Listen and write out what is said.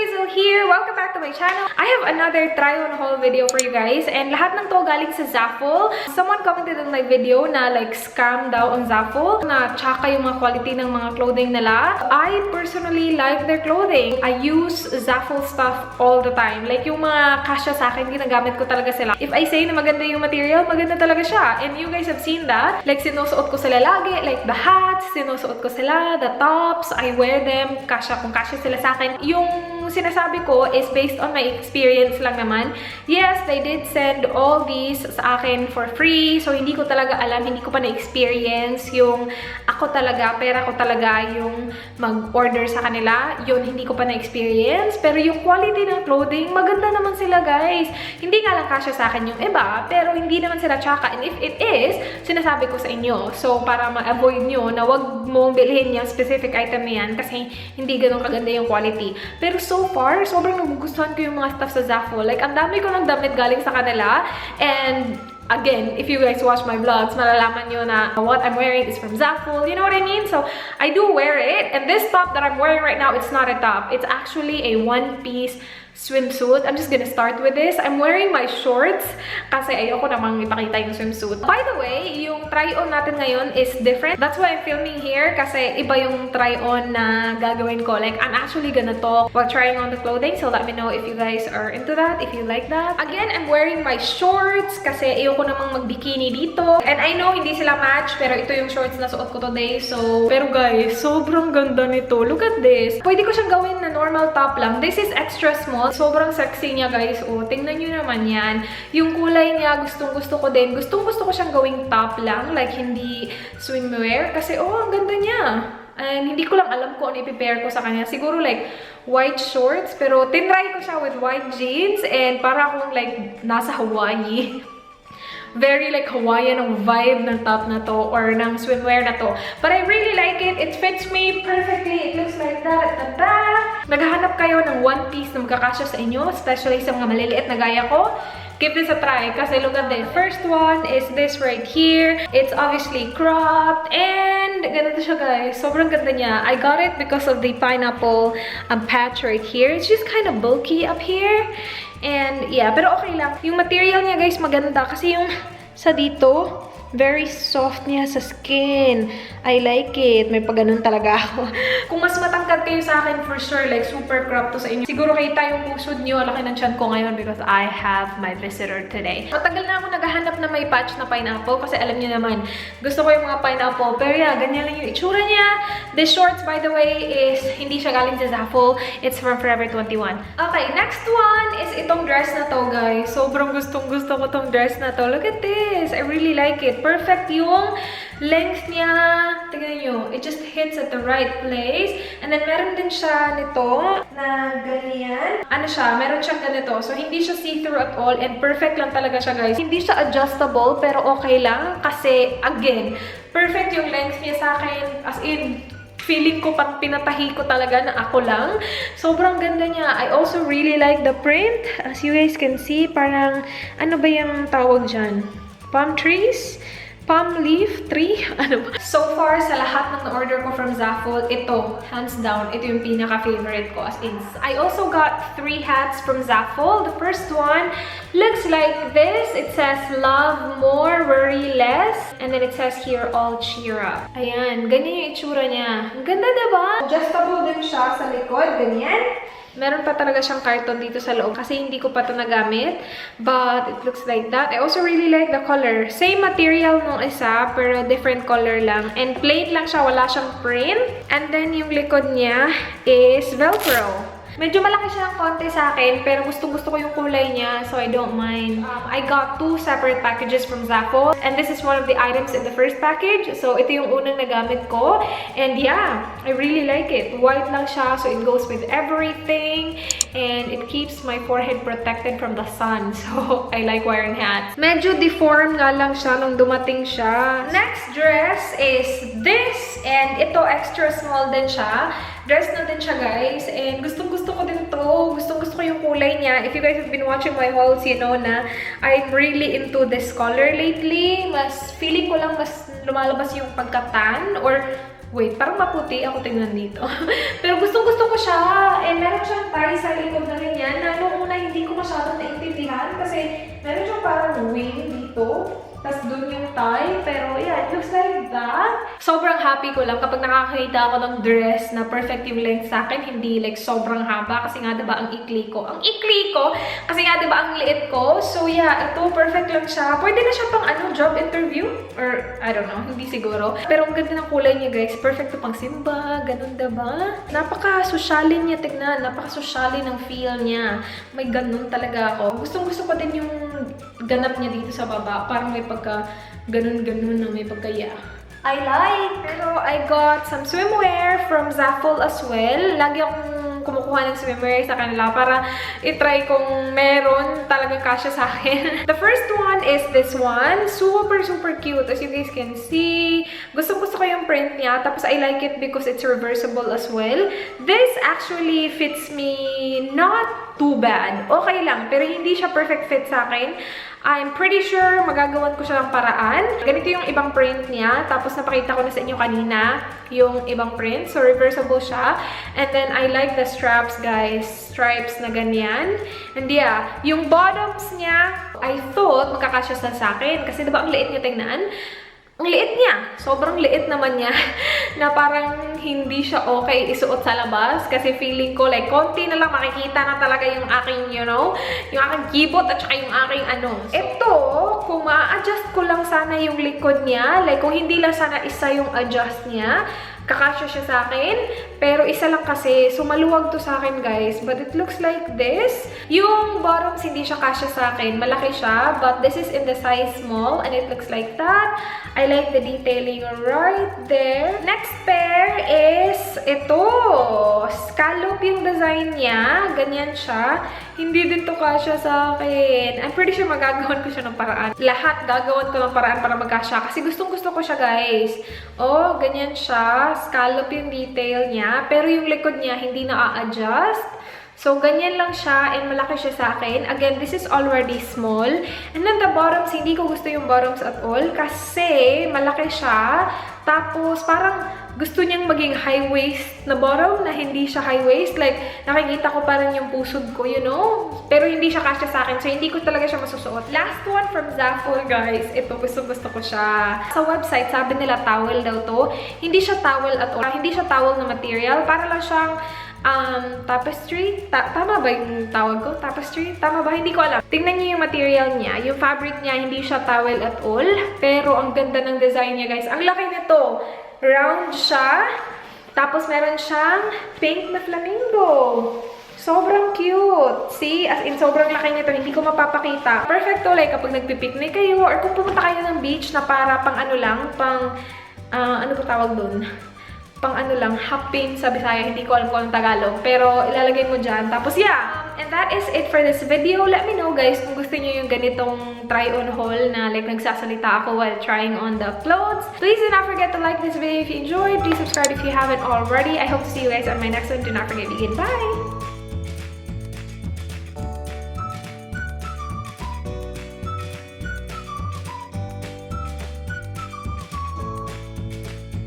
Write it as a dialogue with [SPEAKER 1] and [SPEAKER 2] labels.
[SPEAKER 1] Rizal here! Welcome back to my channel. I have another try-on haul video for you guys. And lahat ng to galing sa Zaful. Someone commented on my video na like scam daw on Zaful. Na tsaka yung mga quality ng mga clothing nila. I personally like their clothing. I use Zaful stuff all the time. Like yung mga kasya sa akin, ginagamit ko talaga sila. If I say na maganda yung material, maganda talaga siya. And you guys have seen that. Like sinusuot ko sila lagi. Like the hats, sinusuot ko sila. The tops, I wear them. Kasya kung kasya sila sa akin. Yung sinasabi ko is based on my experience lang naman. Yes, they did send all these sa akin for free. So, hindi ko talaga alam, hindi ko pa na-experience yung ako talaga, pera ko talaga yung mag-order sa kanila. Yun, hindi ko pa na-experience. Pero yung quality ng clothing, maganda naman sila, guys. Hindi nga lang kasya sa akin yung iba, pero hindi naman sila tsaka. And if it is, sinasabi ko sa inyo. So, para ma-avoid nyo na wag mong bilhin yung specific item na yan kasi hindi ganun kaganda yung quality. Pero so far, sobrang nagugustuhan ko yung mga stuff sa Zaful. Like, ang dami ko ng damit galing sa kanila. And again, if you guys watch my vlogs, malalaman nyo na what I'm wearing is from Zaful. You know what I mean? So, I do wear it. And this top that I'm wearing right now, it's not a top. It's actually a one-piece swimsuit. I'm just gonna start with this. I'm wearing my shorts kasi ayoko namang ipakita yung swimsuit. By the way, yung try-on natin ngayon is different. That's why I'm filming here kasi iba yung try-on na gagawin ko. Like, I'm actually gonna talk while trying on the clothing. So, let me know if you guys are into that, if you like that. Again, I'm wearing my shorts kasi ayoko namang mag-bikini dito. And I know hindi sila match, pero ito yung shorts na suot ko today. So, pero guys, sobrang ganda nito. Look at this. Pwede ko siyang gawin na normal top lang. This is extra small. Sobrang sexy niya, guys. Oh, tingnan nyo naman yan. Yung kulay niya, gustong-gusto ko din. Gustong-gusto ko siyang gawing top lang. Like, hindi swimwear. Kasi, oh, ang ganda niya. And hindi ko lang alam kung ano i-prepare ko sa kanya. Siguro like white shorts. Pero tinry ko siya with white jeans. And para akong like nasa Hawaii. Very like Hawaiian ang vibe ng top na to or ng swimwear na to. But I really like it. It fits me perfectly. It looks like that at the back. Naghahanap kayo ng one piece na magkakasya sa inyo, especially sa mga maliliit na gaya ko. Give this a try kasi look at this. First one is this right here. It's obviously cropped and ganito siya, guys. Sobrang ganda niya. I got it because of the pineapple patch right here. It's just kind of bulky up here. And yeah, pero okay lang. Yung material niya, guys, maganda kasi yung sa dito, very soft niya sa skin. I like it. May pagganon talaga ako. Kung mas matangkad kayo sa akin, for sure, like super crop to sa inyo. Siguro kita yung pusod nyo. Laki ng tiyan ko ngayon because I have my visitor today. Matagal na ako naghahanap na may patch na pineapple kasi alam niyo naman, gusto ko yung mga pineapple. Pero yeah, ganyan lang yung itsura niya. This shorts, by the way, is hindi siya galing sa Zaful. It's from Forever 21. Okay, next one is itong dress na to, guys. Sobrang gustong-gusto ko tong dress na to. Look at this. I really like it. Perfect yung length niya. Tingnan nyo. It just hits at the right place. And then, meron din siya nito na ganyan. Ano siya? Meron siyang ganito. So, hindi siya see-through at all. And perfect lang talaga siya, guys. Hindi siya adjustable, pero okay lang. Kasi, again, perfect yung length niya sa akin. As in, feeling ko pang pinatahi ko talaga na ako lang. Sobrang ganda niya. I also really like the print. As you guys can see, parang, ano ba yung tawag dyan? Palm trees? Palm leaf tree? Ano ba? So far, sa lahat ng na-order ko from Zaful, ito, hands down, ito yung pinaka-favorite ko. As in, I also got 3 hats from Zaful. The first one looks like this. It says, love more, worry less. And then it says here, all cheer up. Ayan, ganyan yung itsura niya. Ang ganda, diba? Adjustable din siya sa likod, ganyan. Meron pa talaga siyang carton dito sa loob kasi hindi ko pa ito nagamit. But it looks like that. I also really like the color. Same material nung isa, pero different color lang. And plain lang siya, wala siyang print. And then yung likod niya is Velcro. Medyo malaki siya ng konti sa akin, pero gustong-gusto ko yung kulay niya, so I don't mind. I got 2 separate packages from Zaful, and this is one of the items in the first package. So, ito yung unang nagamit ko. And yeah, I really like it. White lang siya, so it goes with everything. And it keeps my forehead protected from the sun. So, I like wearing hats. Medyo deformed nga lang siya nung dumating siya. Next dress is this. And ito, extra small din siya. Dress na din siya, guys. And gustong-gusto ko din to. Gustong-gusto ko yung kulay niya. If you guys have been watching my hauls, you know na I'm really into this color lately. Mas, feeling ko lang mas lumalabas yung pagka-tan or Wait, parang maputi ako tingnan dito. Pero gustong-gusto ko siya. And meron siyang tie sa masyadong naintindihan kasi meron siyang parang wing dito. Tapos dun yung tie. Pero yeah, it looks like that. Sobrang happy ko lang kapag nakakita ako ng dress na perfect yung length sa akin. Hindi like sobrang haba. Kasi nga diba ang ikli ko. Ang ikli ko! Kasi nga diba ang liit ko. So yeah, ito perfect lang siya. Pwede na siya pang job interview? Or I don't know. Hindi siguro. Pero ang ganda ng kulay niya guys. Perfect to pang simba. Ganun diba? Napaka-sosyalin niya. Tignan. Napaka-sosyalin ng feel niya. May ganun talaga ako. Gustong-gusto ko din yung ganap niya dito sa baba. Parang may pagka ganun-ganun na may pagkaya. I like! Pero I got some swimwear from Zaful as well. Lagi akong kumukuha ng swimwear sa kanila para itry kung meron talagang kasya sa akin. The first one is this one. Super, super cute. As you guys can see. Gusto-gusto ko yung print niya. Tapos I like it because it's reversible as well. This actually fits me not too bad. Okay lang. Pero hindi siya perfect fit sa akin. I'm pretty sure magagawan ko siya ng paraan. Ganito yung ibang print niya. Tapos napakita ko na sa inyo kanina yung ibang print. So, reversible siya. And then, I like the straps, guys. Stripes na ganyan. And yeah, yung bottoms niya, I thought magkakasya sa akin. Kasi diba ang liit niya tingnan? Ang liit niya. Sobrang liit naman niya. Na parang hindi siya okay isuot sa labas. Kasi feeling ko like konti na lang makikita na talaga yung aking, you know, yung aking kibot at saka yung aking ano. Ito, kung ma-adjust ko lang sana yung likod niya, like kung hindi lang sana isa yung adjust niya, kakasya siya sa akin. Pero isa lang kasi, so maluwag to sa akin guys. But it looks like this. Yung bottoms hindi siya kasya sa akin. Malaki siya. But this is in the size small. And it looks like that. I like the detailing right there. Next pair is ito. Scallop yung design niya. Ganyan siya. Hindi din to kasya sa akin. I'm pretty sure magagawan ko siya ng paraan. Lahat gagawan ko ng paraan para magkasya. Kasi gustong-gusto ko siya guys. Oh, ganyan siya. Scallop yung detail niya. Pero yung likod niya, hindi na-a-adjust. So, ganyan lang siya and malaki siya sa akin. Again, this is already small. And then the bottoms, hindi ko gusto yung bottoms at all kasi malaki siya. Tapos, parang gusto niyang maging high waist na bottom na hindi siya high waist. Like, nakikita ko parang yung pusod ko, you know? Pero hindi siya kasya sa akin. So, hindi ko talaga siya masusuot. Last one from Zaful, guys. Ito, gusto ko siya. Sa website, sabi nila towel daw to. Hindi siya towel at all. Hindi siya towel na material. Para lang siyang tapestry? Tama ba yung tawag ko? Tapestry? Tama ba? Hindi ko alam. Tingnan niyo yung material niya. Yung fabric niya, hindi siya towel at all. Pero ang ganda ng design niya, guys. Ang laki nito. Round siya. Tapos meron siyang pink na flamingo. Sobrang cute. See? As in, sobrang laki nito. Hindi ko mapapakita. Perfect to like kapag nagpipiknik kayo or kung pumunta kayo ng beach na para pang ano lang, pang, ano ba tawag dun? Pang ano lang, hapin sa Bisaya. Hindi ko alam kung anong Tagalog. Pero ilalagay mo dyan. Tapos yeah. And that is it for this video. Let me know guys kung gusto niyo yung ganitong try-on haul na like nagsasalita ako while trying on the clothes. Please do not forget to like this video if you enjoyed. Please subscribe if you haven't already. I hope to see you guys on my next one. Do not forget to begin. Bye!